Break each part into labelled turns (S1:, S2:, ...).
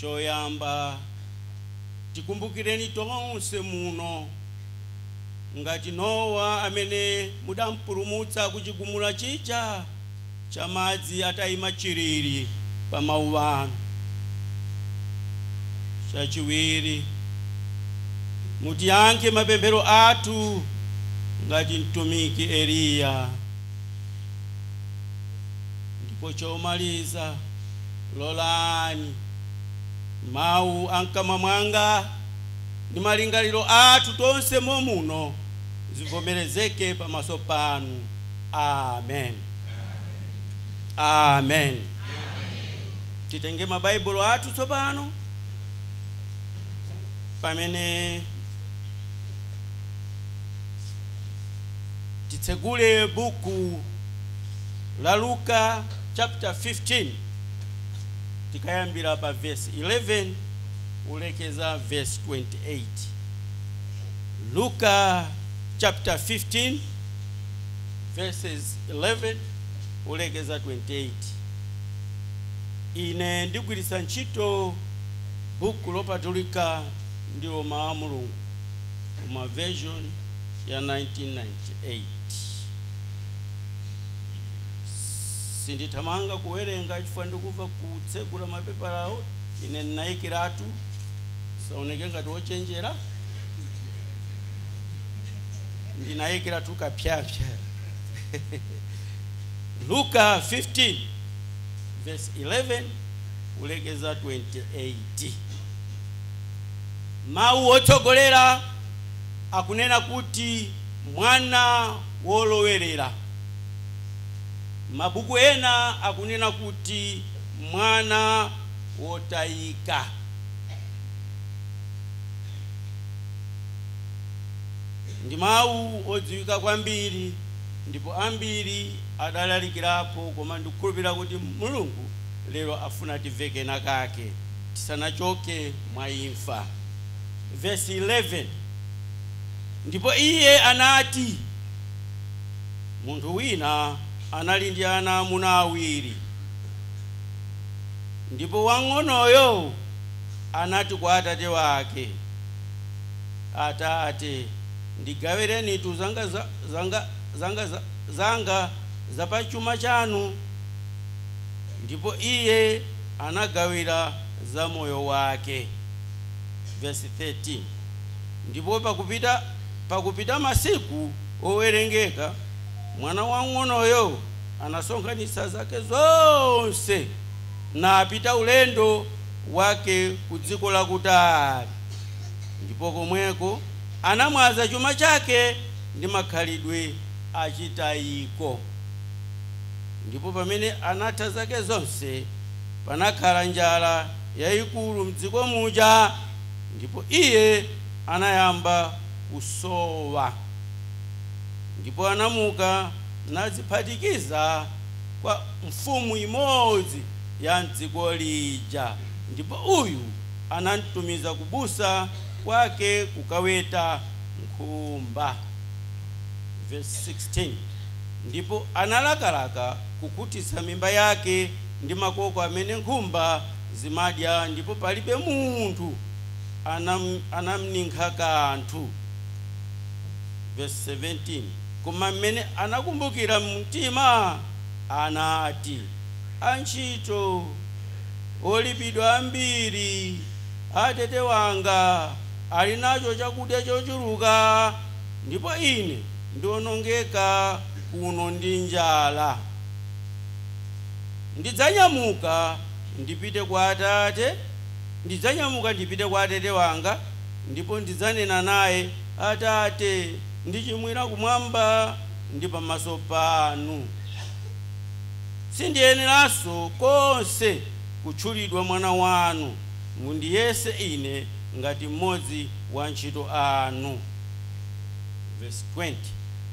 S1: Choyamba, tikumbukireni tonse muno ngati Nowa amene mudampulumutsa kuchigumula chija cha madzi atayima chilili pa mawu anu. Chachiwiri, mutiyankhe mapemphero athu ngati mtumiki Eliya. Ndipo chomaliza, lolani mawu amkamwa mwanga ndi malingaliro athu tonse momuno zivomerezeke pamaso panu. Amen. Amen. Titenge mabaibulo athu tsopano pamene titsegule buku la Luka chapter 15, tikayambira pa verse 11 kulekeza verse 28. Luka chapter 15 verses 11 kulekeza 28. Ine ndigwiritsa ntchito buku lopatulika ndiwo mawu a Mulungu kuma version ya 1998. Sindithamanga kuwerenga chifukwa ndikuva kutsegula mapepalawo. Ine ndinayikiratu saoneke ngati wochenjera, ndinayikiratu kapyapya. Luka 15 verse 11 kulekeza 28. Mawu otsogolera akunena kuti mwana wolowerera. Mabuku ena akunena kuti mwana wotayika. Ndi mawu odziwika kwambiri ndipo ambiri adalalikirapo, koma ndikukhulupirira kuti Mulungu lero afuna timveke nakake tisanachoke mwa imfa. Verse 11, ndipo iye anati, munthu wina anali ndi ana amuna awiri, ndipo wang'onoyo anati kwa atate wake, atate, ndigawirenitu zanga zapachuma chanu. Ndipo iye anagawira za moyo wake. Verse 13, ndipo pakupita masiku owerengeka, mwana wang'onoyo anasonkhanitsa zake zonse napita ulendo wake ku dziko lakutali, ndipo komweko anamwaza chuma chake ndi makhalidwe achitayiko. Ndipo pamene anatha zake zonse, panakhala njala yayikulu mdziko muja, ndipo iye anayamba kusowa. Ndipo anamuka nadziphatikiza kwa mfumu imodzi ya mdziko lija, ndipo uyu anamtumiza kubusa kwake kukaweta nkhumba. Verse 16, ndipo analakalaka kukhutitsa mimba yake ndi makoko amene nkhumba zimadya, ndipo palibe munthu anamninkha kanthu. Verse 17, koma mmene anakumbukira mtima anati, antchito olipidwa ambiri atete wanga ali nacho chakudya chochuluka, ndipo ine ndionongeka kuno ndi njala. Ndidzanyamuka ndipite kwa atate, ndidzanyamuka ndipite kwa atete wanga, ndipo ndidzanena naye, atate, ndichimwira kumwamba ndi pamaso panu. Sindiyeneranso konse kutchulidwa mwana wanu, mundiyese ine ngati mmodzi wa ntchito anu. Verse 20,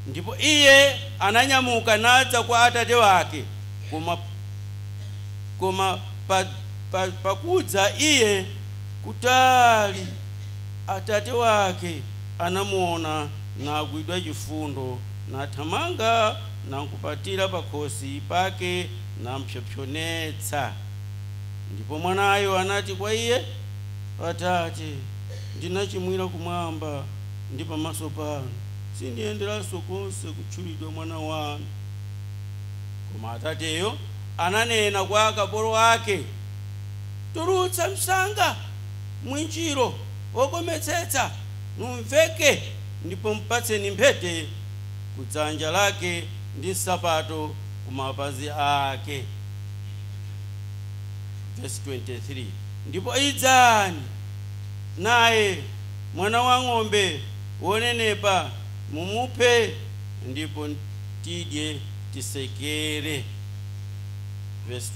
S1: ndipo iye ananyamuka nadza kwa atate wake, koma pakudza iye kutali, atate wake anamuona nagwidwa chifundo, nathamanga nankupatira pakhosi pake nampsopsonetsa. Ndipo mwanayo anati kwa iye, Atate, ndinachimwira kumwamba ndi pamaso panu, sindiyenderanso konse kutchulidwa mwana wanu. Koma atateyo ananena kwa akapolo ake, Tulutsa msanga mwinjiro wokometsetsa, numveke, ndipo mpatseni mphete kudzanja lake ndi nsapato kumapazi ake. Verse 23, ndipo idzani naye mwana wa ng'ombe wonenepa, mumuphe, ndipo tidye tisekere. Verse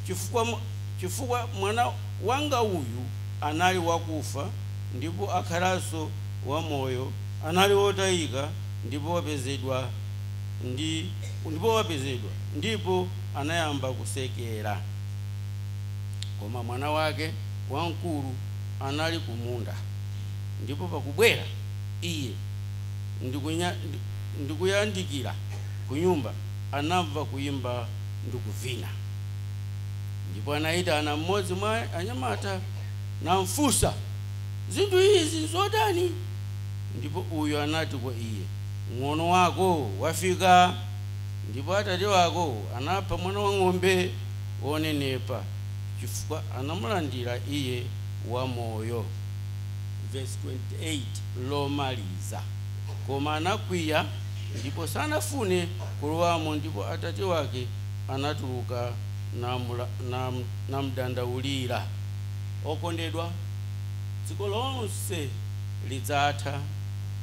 S1: 24, chifukwa mwana wanga uyu anali wakufa ndipo akhalanso wamoyo, anali wotayika ndipo wapezedwa, ndipo anayamba kusekera. Koma mwana wake wamkulu anali kumunda, ndipo pakubwera iye ndikuyandikira kunyumba, anamva kuyimba ndikuvina. Ndipo anayitana mmodzi mwa anyamata namfunsa, zinthu izi zotani? Ndipo uyu anati kwa iye, ng'ono wako wafika, ndipo atate wako anapha mwana wa ng'ombe wonenepa, chifukwa anamulandira iye wamoyo. Verse 28 lomaliza, koma anakwiya ndipo sanafune kulowamo, ndipo atate wake anatuluka namdandaulira. Okondedwa, dziko lonse lidzatha,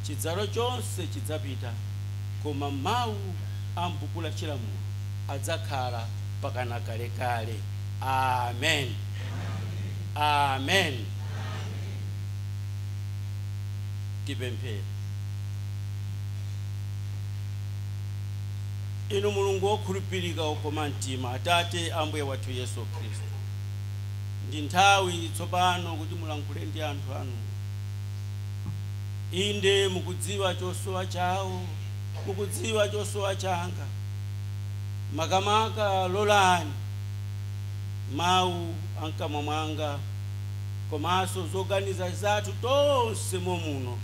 S1: chidzalo chonse chidzapita, koma mawu a m'buku la chilamulo adzakhala pakana kalekale. Amen. Amen. Tipemphere. Inu Mulungu wokhulupirika, wokoma mtima, Atate Ambuye wathu Yesu Khristu, ndi nthawi tsopano kuti mulankhule ndi anthu anu. Inde mukudziwa chosowa chawo, mukudziwa chosowa changa. Makamaka lolani mawu ankamwa mwanga komanso zoganiza zathu tonse momuno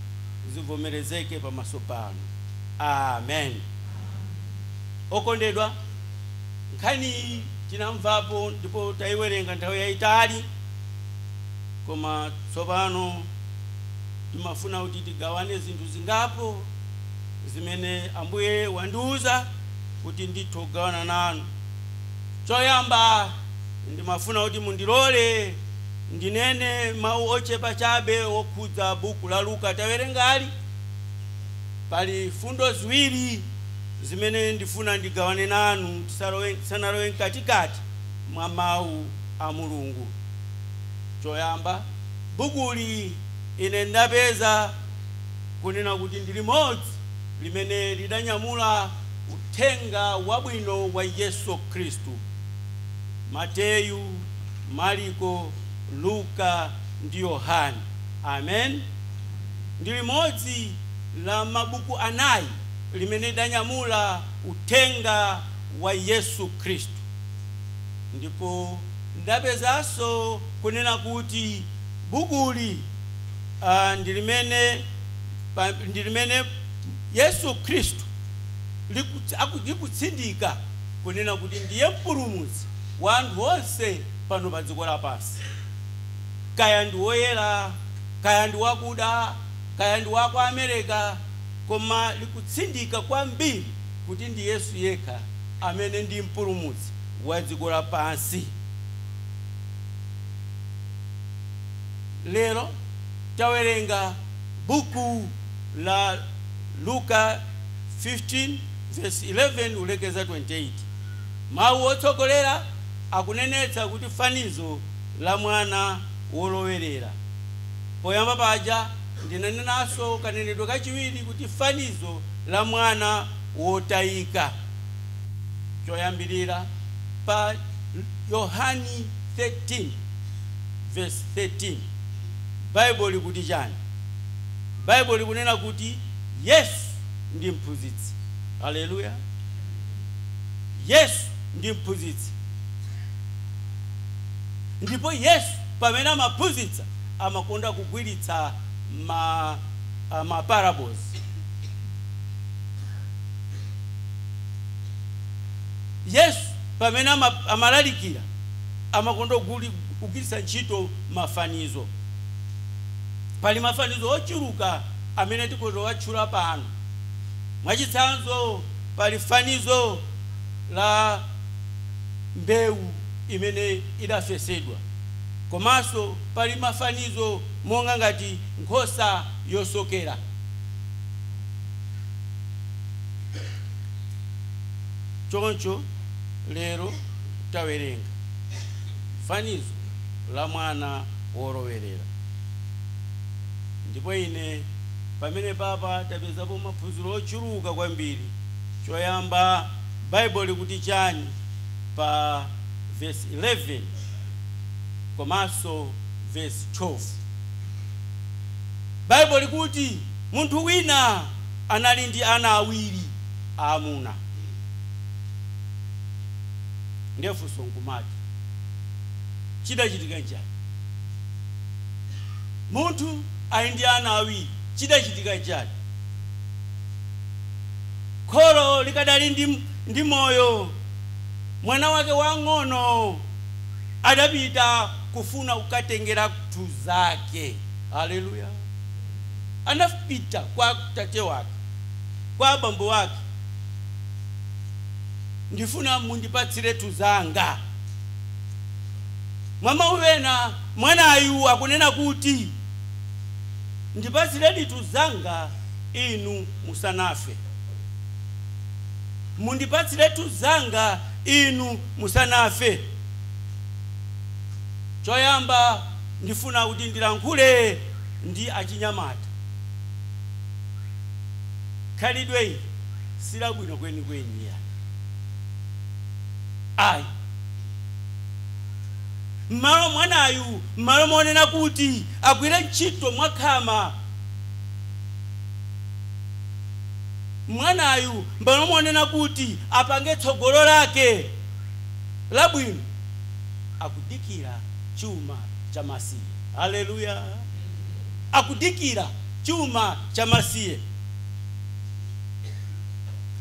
S1: zivomerezeke pamaso panu. Amen. Okondedwa, nkhani tinamvapo ndipo tayiwerenga nthawi yayitali, koma tsopano timafuna kuti tigawane zinthu zingapo zimene Ambuye wandiuza kuti ndithu kugawana nanu. Choyamba, ndimafuna kuti mundilole ndinene mawu ochepa chabe okhudza buku la Luka tawerengali. Pali fundo ziwiri zimene ndifuna ndigawane nanu tisanalowe mkatikati mwa mawu a Mulungu. Choyamba, bukuli ine ndapeza kunena kuti ndi limodzi limene lidanyamula uthenga wabwino wa Yesu Khristu. Mateyu, Mariko, Luka ndi Yohane. Amen. Ndi limodzi la mabuku anayi limene lidanyamula uthenga wa Yesu Khristu. Ndipo ndapezanso kunena kuti bukuli ndi limene Yesu Khristu likutsindika kunena kuti ndiye mpulumutsi wa anthu onse pano pa dziko lapansi. Kaya ndi woyera, kaya ndi wakuda, kaya ndi wa ku Amerika, koma likutsindika kwambiri kuti ndi Yesu yekha amene ndi mpulumutsi wa dziko lapansi. Lero tawerenga buku la Luka 15 verse 11 ulekeza 28. Mawu otsogolera akunenetsa kuti fanizo la mwana wolowerera. Poyamba paja ndinanenanso kanenedwe kachiwiri kuti fanizo la mwana wotayika. Choyambirira pa Yohani 13 verse 13, Baibulo likuti chani? Baibulo likunena kuti Yesu ndi mphunzitsi. Haleluya. Yesu ndi mphunzitsi. Ndipo Yesu pamene amaphunzitsa amakonda kugwiritsa ma parables. Yesu pamene amalalikira amakonda kugwiritsa ntchito mafanizo. Pali mafanizo ochuluka amene tikuzowatchula pano. Mwachitsanzo pali fanizo la mbewu imene idafesedwa, komanso pali mafanizo monga ngati nkhosa yosokera. Choncho lero tawerenga fanizo la mwana wolowerera. Ndipo ine pamene papa tapezapo maphunziro ochuluka kwambiri. Choyamba, Baibulo likuti chani pa verse 11 komanso verse 12? Baibulo likuti munthu wina anali ndi ana awiri aamuna. Ndiye funso nkumati, chidachitika njani? Munthu ali ndi ana awiri, chidachitika njani? Kholo likadali ndi moyo, mwana wake wang'ono adapita kufuna kukatengera nthu zake. Haleluya! Anapita kwa tate wake, kwa abambo wake, ndifuna mundipatsire nthu zanga. Mwamawu ena mwanayu akunena kuti ndipatsireni nthu zanga inu musanafe, mundipatsire nthu zanga inu musanafe. Choyamba ndifuna kuti ndilankhule ndi achinyamata. Khalidwe ili silabwino kwenikweni ya ayi. Mmalo mwanayu, mmalo monena kuti agwire ntchito mwakhama, mwanayu mmalo monena kuti apange tsogolo lake labwino, akudikira chuma cha masiye. Haleluya! Akudikira chuma cha masiye.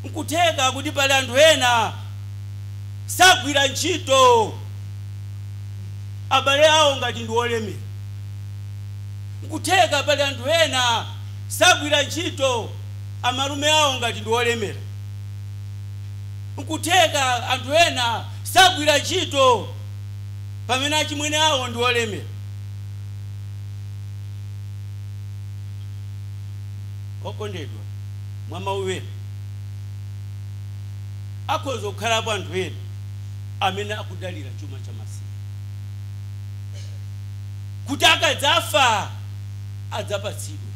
S1: Nkutheka kuti pali anthu ena sagwira ntchito, abale awo ngati ndi olemera. Nkutheka pali anthu ena sagwira ntchito, amalume awo ngati ndi olemera. Nkutheka anthu ena sagwira ntchito pamene achimwene awo ndi olemera. Okondedwa, mwamauwera akhoza kukhalapo anthu ena amene akudalira chuma cha masiye kuti akadzafa adzapatsidwe,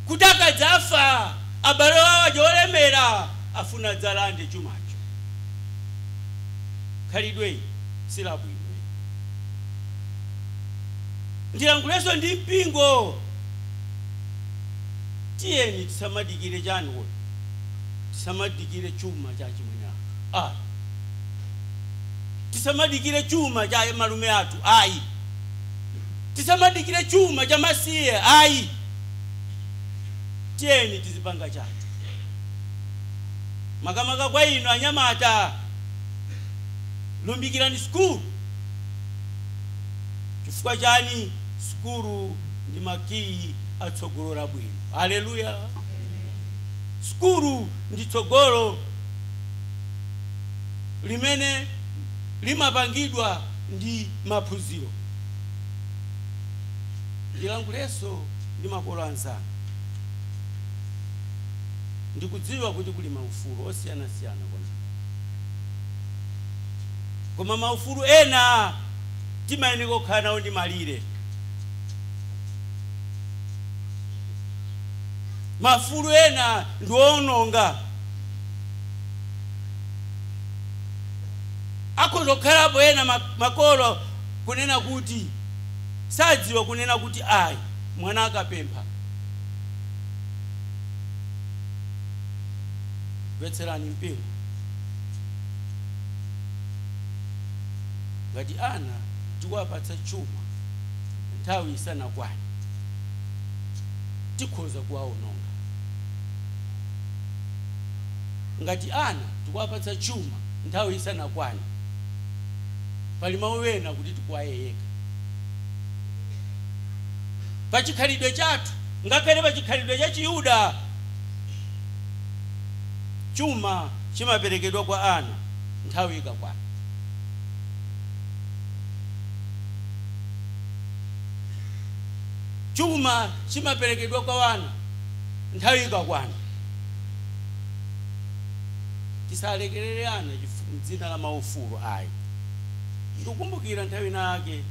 S1: kuti akadzafa abale wawo aja olemera afuna adzalande chumacho. Khalidwe silabwino. Ndilankhulenso ndi mpingo, tiyeni tisamadikire chani kodi? Tisamadikire chuma cha chimwene athu ayi, tisamadikire chuma cha malume athu ayi, tisamadikire chuma cha masiye ayi. Tiyeni tizipanga chathu. Makamaka kwa inu anyamata, lumbikirani sukulu. Chifukwa chani? Sukulu ndi makiyi atsogolo labwino. Haleluya! Sukulu ndi tsogolo limene limapangidwa ndi maphunziro. Ndilankhulenso ndi makolo anzanga. Ndikudziwa kuti kuli maufulu osiyanasiyana kwambiri, koma maufulu ena timayenera kukhala nawo ndi malire. Maufulu ena ndi owononga. Akhoza kukhalapo ena makolo kunena kuti sadziwa kunena kuti ayi, mwana akapempha. Mvetserani mpingo. Ngati ana tikuwapatsa chuma nthawi isanakwane, tikhoza kuwaononga. Ngati ana tikuwapatsa chuma nthawi isanakwane, pali mawu ena kuti tikuwayeyeka pachikhalidwe chathu. Ngakhale pachikhalidwe cha Chiyuda, chuma chimaperekedwa kwa ana nthawi ikakwana. Chuma chimaperekedwa kwa ana nthawi ikakwana. Tisalekerere ana dzina la maufulu ayi. Ndikukumbukira nthawi nake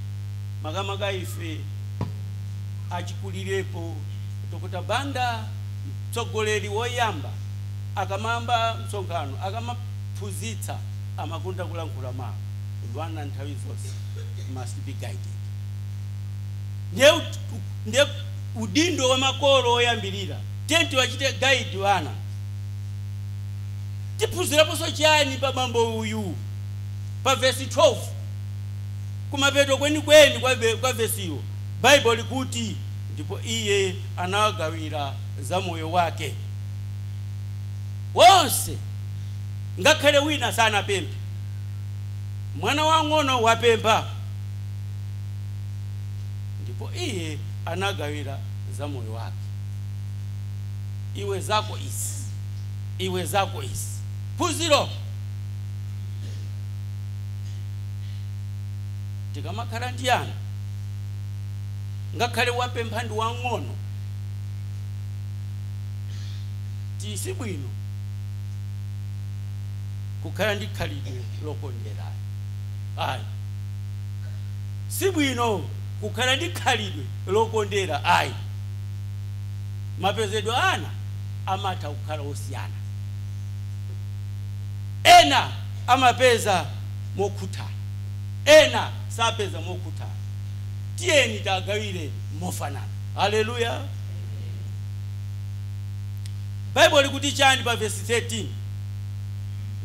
S1: makamaka ife achikulirepo, Dr. Banda mtsogoleri woyamba akamamba msonkhano, akamaphunzitsa, amakonda kulankhula mawu wana nthawi zonse must be guided. Ndiye udindo wa makolo oyambirira tenti wachite guide wana. Tiphunziraponso chani pa bambo uyu pa verse 12 kumapeto kwenikweni kwa vesiyo? Baibulo likuti ndipo iye anawagawira za moyo wake wonse, ngakhale wina sanapemphe. Mwana wang'ono wapempha, ndipo iye anagawira za moyo wake. Iwe zako isi, iwe zako isi. Phunziro, tikamakhala ndi ana, ngakhale wapempha ndi wang'ono, tisi bwino kukhala ndi khalidwe lokondera ayi. Si bwino kukhala ndi khalidwe lokondera ayi. Mapezedwe ana amatha kukhala osiyana. Ena amapeza mokhuthala, ena sapeza mokhuthala. Tiyeni tagawire mofanana. Haleluya. Baibulo likuti chani pa verse 13?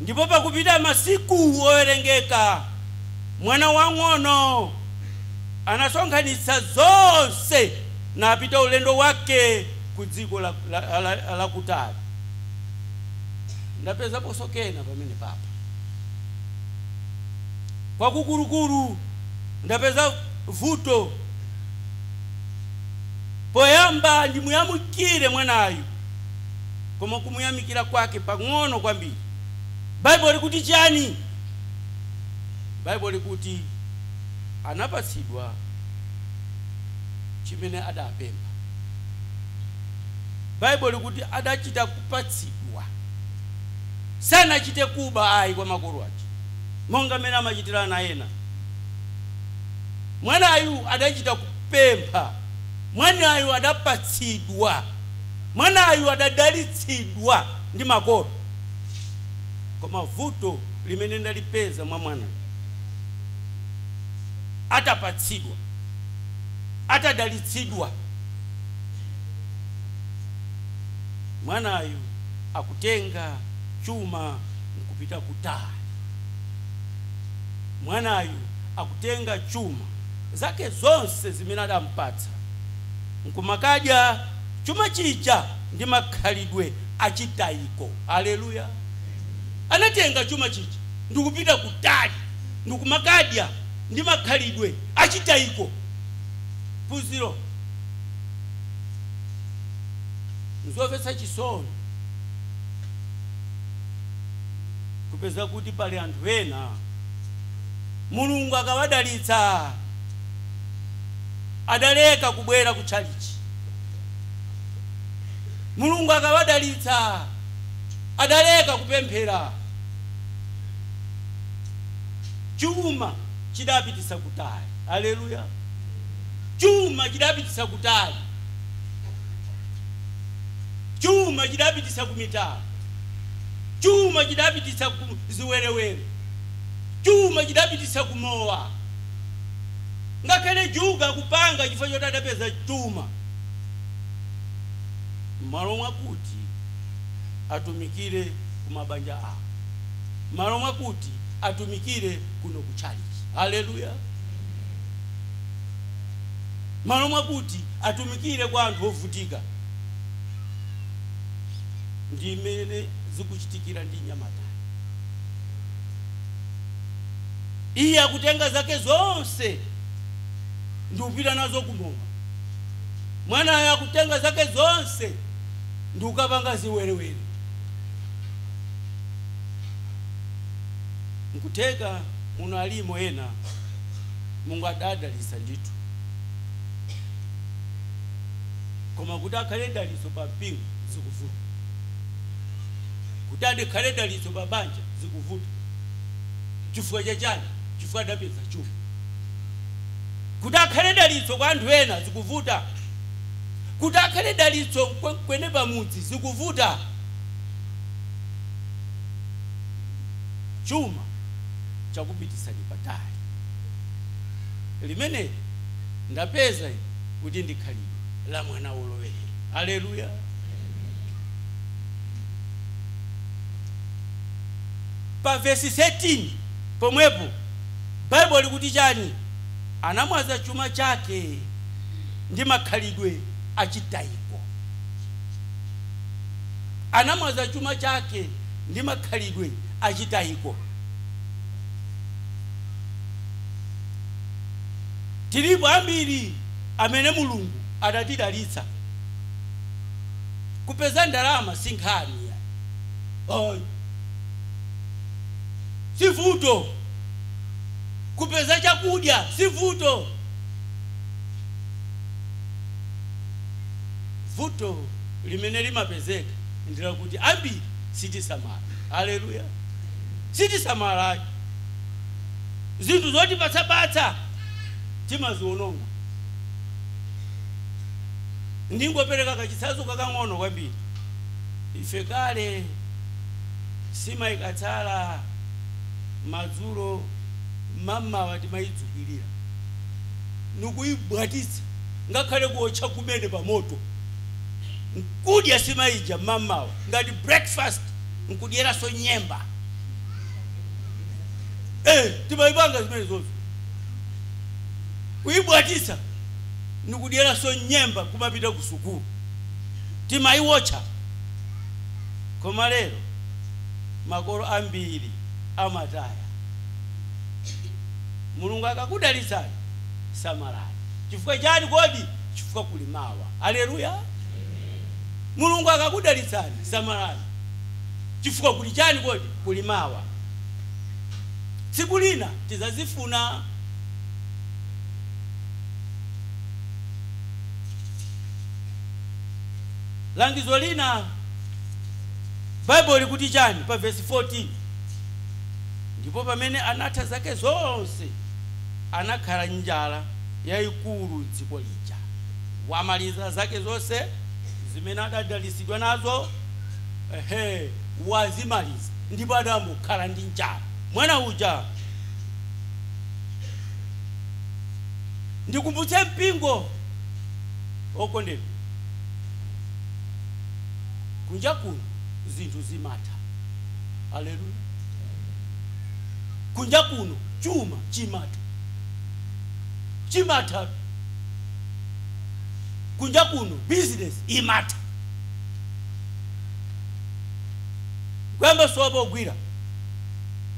S1: Ndipo pakupita masiku owerengeka, mwana wang'ono anasonkhanitsa zonse napita ulendo wake ku dziko lakutali. Ndapezaponso kena pamene papa kwakukulukulu, ndapeza vuto. Poyamba ndimuyamikire mwanayu, koma kumuyamikira kwake pang'ono kwambiri. Baibulo likuti chani? Baibulo likuti anapatsidwa chimene adapempha. Baibulo likuti adachita kupatsidwa, sanachite kuba ayi kwa makolo ake monga mmene amachitira ana ena. Mwanayu adachita kupempha, mwanayu adapatsidwa, mwanayu adadalitsidwa ndi makolo. Koma vuto limene ndalipeza mwa mwana, atapatsidwa, atadalitsidwa, mwanayu akutenga chuma nkupita kutali. Mwanayu akutenga chuma zake zonse zimene adampatsa nkumakadya chuma chija ndi makhalidwe achitayiko. Haleluya. Anatenga chuma chija ndikupita kutali ndikumakadya ndi makhalidwe achitayiko. Phunziro, nzomvetsa chisoni kupeza kuti pali anthu ena Mulungu akawadalitsa adaleka kubwera ku chalichi. Mulungu akawadalitsa adaleka kupemphera. Chuma chidapitisa kutali. Haleluya. Chuma chidapitisa kutali. Chuma chidapitisa kumitala. Chuma chidapitisa ku ziwerewere. Chuma chidapitisa kumowa. Ngakhale juga kupanga chifukwa choti adapeza chuma, m'malo mwakuti atumikire kumabanja awo, m'malo mwakuti atumikire kuno kutchalichi. Haleluya. Malo mwakuti atumikire kwa anthu ovutika. Ndi imene zikuchitikira ndi nyamata. Iye akutenga zake zonse ndi kupita nazo kumowa. Mwanayo akutenga zake zonse ndi ukapanga ziwerewere. Nkutheka muno alimo ena Mungu adadalisa ndithu, koma kuti akhale daliso pa mpingo zikuvuta, kuti akhale daliso pa banja zikuvuta. Chifukwa chachani? Chifukwa adapeza chuma. Kuti akhale dalitso kwa anthu ena zikuvuta, kuti akhale dalitso kwene pamudzi zikuvuta. Chuma chakupitisani patali. Limene ndapeza kuti ndikhalidwe la mwana wolowerera. Haleluya. Pa vesi 13 pomwepo Baibulo likuti chani? Anamwaza chuma chake ndi makhalidwe achitayiko. Anamwaza chuma chake ndi makhalidwe achitayiko. Tilipo ambiri amene Mulungu adatidalitsa. Kupeza ndalama si nkhani, si vuto. Kupeza chakudya si vuto. Vuto limene limapezeka ndilakuti ambiri sitisamala. Haleluya. Sitisamala. Zinthu zotipatsa-patsa timaziononga. Ndingopereka kachitsanzo kakang'ono kwambiri. Ife kale sima ikatsala madzulo, mamawa timayidzukirira nikuyibwatitsa, ngakhale kuotcha kumene pa moto, nkudya sima ija mamawa ngati breakfast, nkudyeranso nyemba. Timayipanga zimene zonse, kuyibwatitsa nikudyeranso nyemba, kumapita ku sukulu, timayiwotcha. Koma lero makolo ambiri amataya. Mulungu akakudalitsani samalani. Chifukwa chani kodi? Chifukwa kuli mawa. Haleluya. Mulungu akakudalitsani samalani. Chifukwa kuli chani kodi? Kuli mawa. Tsiku lina tizazifuna. Langizo lina Baibulo likuti chani pa verse 14? Ndipo pamene anatha zake zonse, anakhala njala yayikulu dziko lija. Wamaliza zake zonse zimene adadalitsidwa nazo, ehe, wazimaliza, ndipo adambokhala ndi njala mwana uja. Ndikumbutse mpingo okondedwa, kunja kuno zinthu zimatha. Haleluya. Kunja kuno chuma chimatha, chimatha. Kunja kuno business imatha, kuyamba soba ogwira.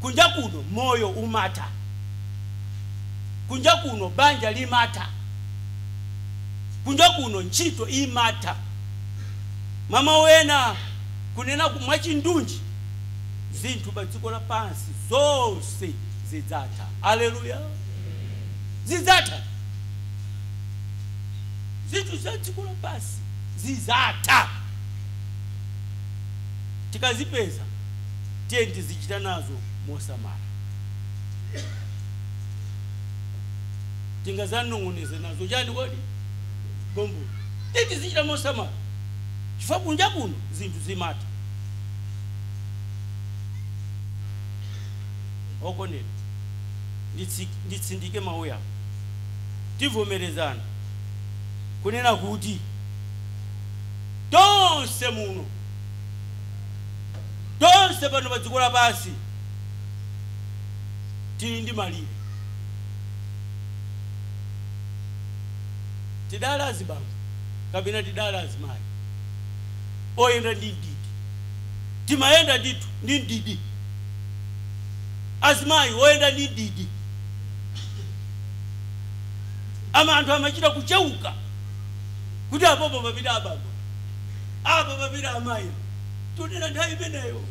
S1: Kunja kuno moyo umatha. Kunja kuno banja limatha. Kunja kuno ntchito imatha. Mama wena kunena mwachindunji, zinthu pa dziko lapansi zonse zidzatha. Haleluya. Zidzatha. Zinthu za dziko lapansi zidzatha. Tikazipeza tiye tizichita nazo mosamala, tingazanong'oneze nazo chani kodi? Gombo. Tiye tizichita mosamala, chifukwa kunja kuno zinthu zimatha. Okondedwa, nditsindike mawu yawo. Tivomerezana kunena kuti tonse muno, tonse pano pa dziko lapansi, Tili ndi malire. Tidala azibambo kapena tidala azimayi oyenda ndi mdidi. Timayenda ndithu ndi mdidi. Azimayi oyenda ndi mdidi. Ama anthu amachita kucheuka kuti apopo papita abambo, apo papita amayi. Tunena nthawi imeneyo.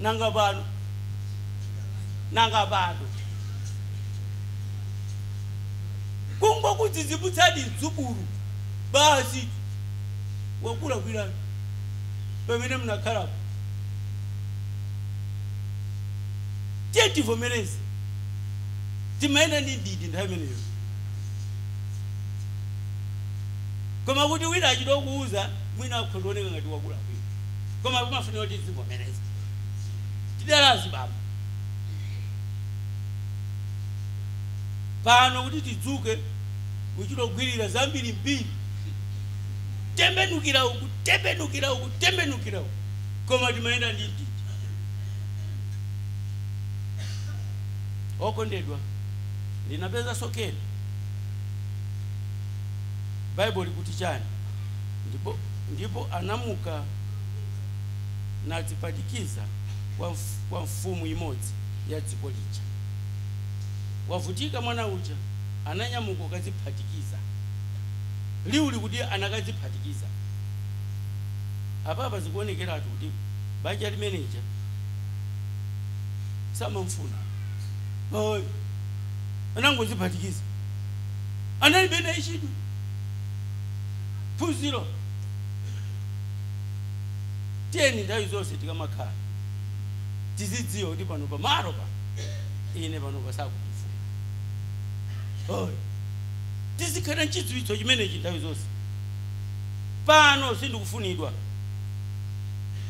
S1: Nanga pano, nanga pano kungokudzidzimutsani mdzukulu basi wakula kwirani pamene munakhalapo. Tiye tivomereze, timayenda ndi mdidi nthawi imeneyo. Koma kuti wina achita kuuza mwina akhondooneka ngati wakula kwira, koma kumafunika kuti tizivomereze. Tidalazi baba pano kuti tidzuke kuchitogwirira zambiri mbiri, tembenukira uku, tembenukira uku, tembenukira uku, koma timayenda ndi mdidi. Okondedwa, ndinapeza sokeni Baibulo likuti chani? Ndipo anamuka nadzipatikiza kwa mfumu imodzi ya dziko lija. Wavutika mwana uja, ananyamuka akadziphatikiza. Liwu likuti anakadziphatikiza. Apapa zikuonekeratu kuti banja limeneja samamfuna. Oyi, anangodziphatikiza. Analibe ichidu phunziro. Tiyeni nthawi zonse tikamakhala tizidziwa kuti pano pamalo pa ine pano pasakundifuna. Oyi, tizikhala nchidziwitso chimenechi nthawi zonse. Pano sindikufunidwa.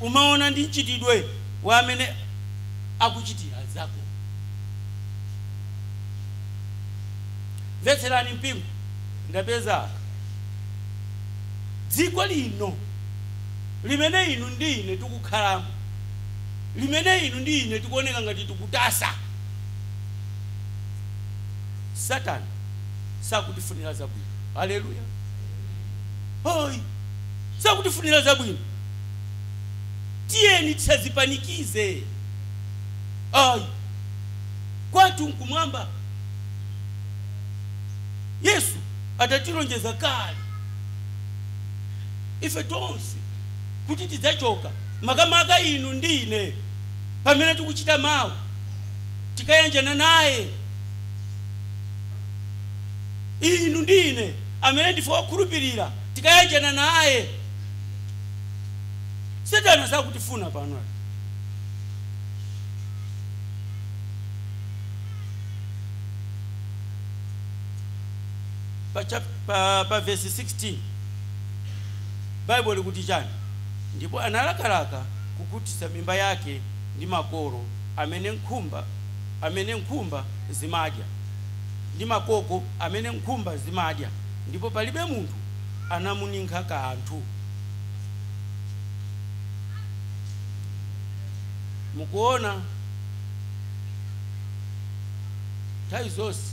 S1: Umaona ndi mchitidwe wa amene akuchitira zako. Mvetserani mpingo, ndapeza dziko lino limene inu ndi ine tikukhalamo, limene inu ndi ine tikuoneka ngati tikutasa. Satani sakutifunira zabwino. Haleluya. Oyi, sakutifunira zabwino. Tiyeni tisazipanikize. Ayi, kwathu nkumwamba. Yesu atatilonjeza kale ife tonse kuti tidzachoka, makamaka inu ndi ine pamene tikuchita mawu tikayanjana naye. Inu ndi ine amene ndife okhulupirira tikayanjana naye. Satana sakutifuna pano. Pa verse 16 Bible likuti chani? Ndipo analakalaka kukutisa mimba yake ndi makolo amene nkhumba zimadya, ndi makoko amene nkhumba zimadya, ndipo palibe munthu anamuninkha kanthu. Mukuona nthawi zonse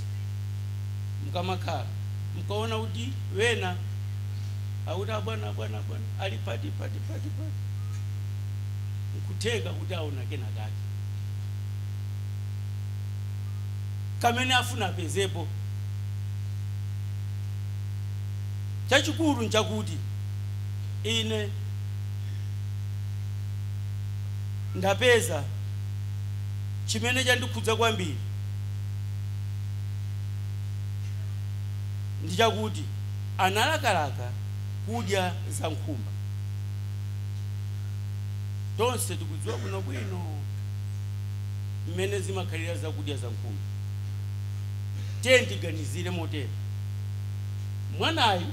S1: mukamakhala mukaona kuti wena akuti abwana abwana abwana ali pati pati pati pati, nkutheka kuti aona kena kake kamene afuna apezepo. Chachikulu nchakuti ine ndapeza chimene chandikhudza kwambiri ndi chakuti analakalaka kudya za nkhumba. Tonse tikudziwa bwinobwino mmene zimakhalira zakudya za nkhumba. Tiye tiganizire motere. Mwanayu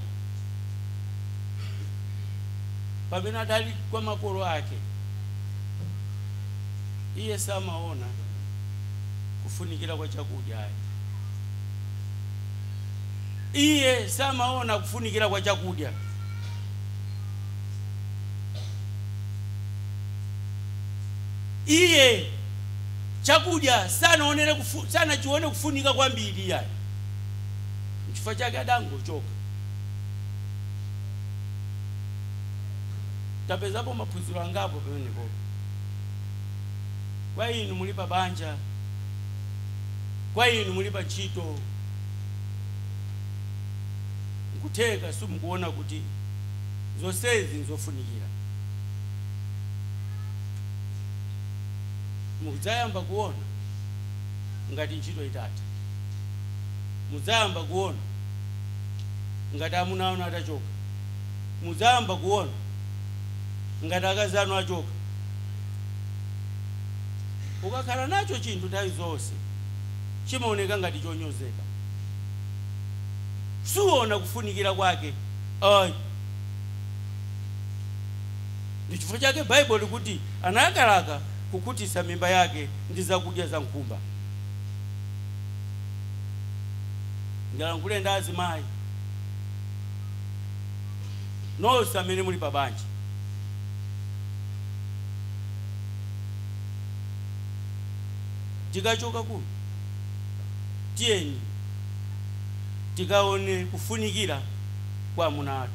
S1: pamene adali kwa makolo ake, iye samaona kufunikira kwa chakudya. Iye samaona kufunikira kwa chakudya. Iye Chakudya sanachione kufunika kwambiri yayi. Chifukwa chake adangochoka. Tapezapo maphunziro angapo pamenepo. Kwa inu muli pa banja, kwa inu muli pa ntchito, nkutheka simukuona kuti zonsezi nzofunikira. Mudzayamba kuona ngati ntchito itatha, mudzayamba kuona ngati amuna anu atachoka, mudzayamba kuona ngati akazi anu achoka. Ukakhala nacho chinthu nthawi zonse chimaoneka ngati chonyozeka, suona kufunikira kwake. Ayi, ndi chifukwa chake Baibulo likuti analakalaka kukhutitsa mimba yake ndi zakudya za nkhumba. Ndilankhule ndi azimayi nonse amene muli pa banja. Tikachoka kuno tiyeni tikaone kufunikira kwa amuna athu,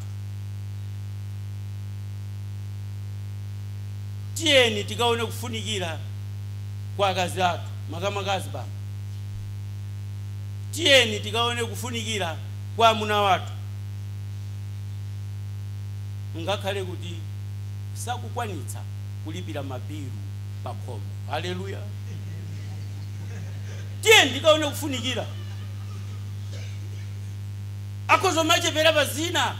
S1: tiyeni tikaone kufunikira kwa akazi athu, makamakazi baba. Tiyeni tikaone kufunikira kwa amuna wathu, ngakhale kuti sakukwanitsa kulipira mabilu pakhomo. Haleluya. Tiyeni tikaone kufunikira. Akozo machepera pazina,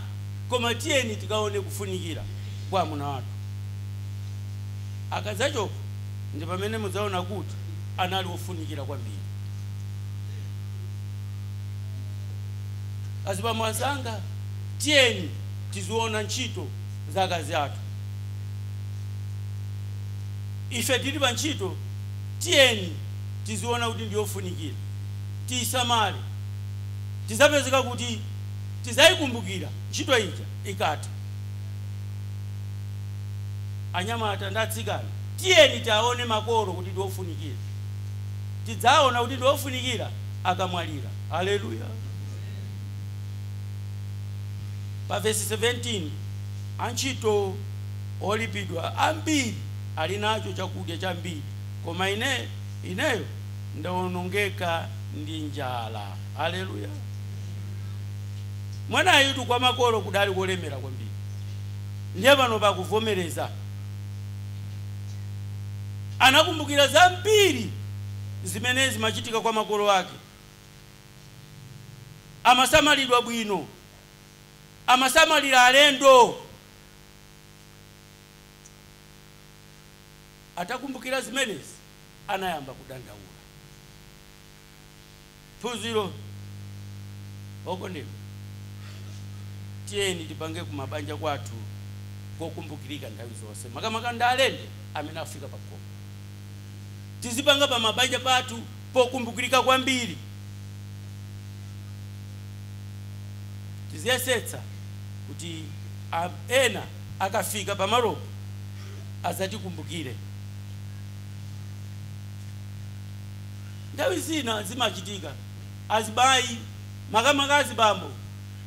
S1: koma tiyeni tikaone kufunikira kwa amuna wathu. Akadzachoka ndi pamene mudzaona kuti anali wofunikira kwambiri. Azibambo anzanga, tiyeni tiziona ntchito za akazi athu. Ife tili pa ntchito, tiyeni tiziona kuti ndiyofunikira, tiyisamale, tizapezeka kuti tizayikumbukira ntchito ija ikatha. Anyamata ndi atsikana, tiyeni tiaone makolo kuti ndiofunikira, tidzaona kuti ndiofunikira akamwalira. Haleluya. Pa vesi 17, antchito olipidwa ambiri ali nacho chakudya chambiri, koma ineyo ndawonongeka ndi njala. Haleluya. Mwanayu kwa makolo kudali kolemera kwambiri, ndiye pano pakuvomereza. Anakumbukira zambiri zimene zimachitika kwa makolo ake. Amasamalidwa bwino, amasamalira alendo. Atakumbukira zimenezi anayamba kudandaula. Phunziro okondedwa, tiyeni tipange kumabanja kwathu kokumbukirika nthawi zonse, makamaka ndi alendo amene afika pakhomo. Tizipanga pa mabanja pathu pokumbukirika kwambiri. Tiziyesetsa kuti ena akafika pamalopo azatikumbukire. Nthawi zina zimachitika azibayi, makamaka azibambo,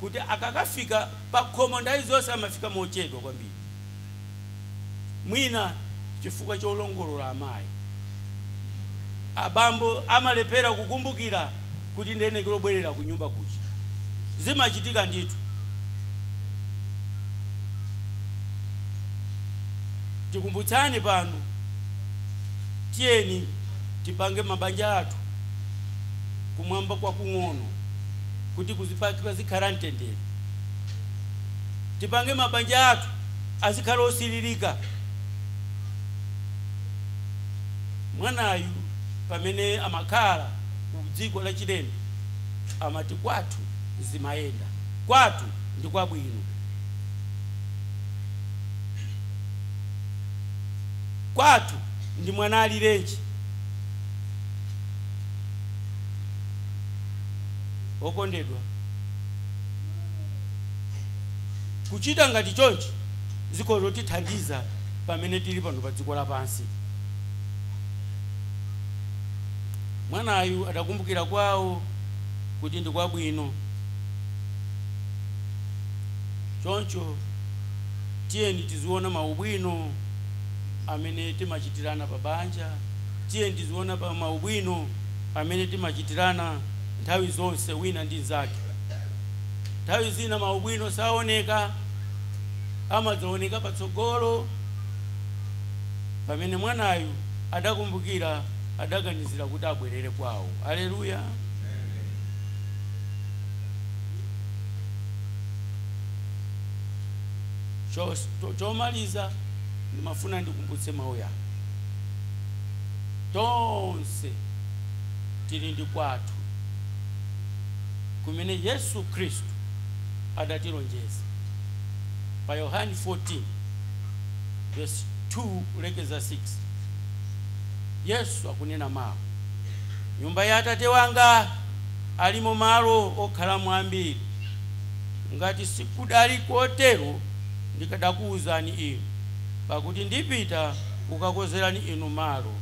S1: kuti akakafika pakhomo nthawi zonse amafika mochedwa kwambiri, mwina chifukwa cholongolola amayi. Abambo amalephera kukumbukira kuti ndene kulobwerera ku nyumba kuja. Zimachitika ndithu. Tikumbutsani pano, tiyeni tipange mabanja athu kumwamba kwa kung'ono kuti kuzikhala mtendere. Tipange mabanja athu azikhala osililika. Mwanayu pamene amakhala ku dziko la chilendo amati kwathu zimayenda, kwathu ndi kwabwino, kwathu ndi mwana alirenji. Okondedwa, kuchita ngati chonchi zikozotithandiza pamene tili pano pa dziko lapansi. Mwanayu adakumbukira kwawo kuti ndi kwabwino. Choncho tiyeni tiziona maubwino amene timachitirana pa banja, tiyeni tiziona pa maubwino amene timachitirana nthawi zonse wina ndi nzake. Nthawi zina maubwino saoneka, amadzaoneka patsogolo. Pamene mwanayu adakumbukira, adaganizira kuti abwerere kwawo. Aleluya. Chomaliza ndimafuna ndikumbutse mawu yako. Tonse tili ndi kwathu kumene Yesu Khristu adatilonjeza pa Yohani 14 verse 2 kulekeza 6. Yesu akunena mawu, nyumba ya Atate wanga alimo malo okhalamo ambiri, ngati sikudali kotero ndikadakuwuzani inu, pakuti ndipita kukakozerani inu malo.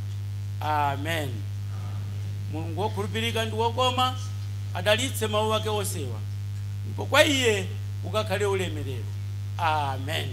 S1: Amen. Mulungu wokhulupirika ndi wokoma adalitse mawu ake onsewa, ndipo kwa iye ukakhale ulemerero. Amen.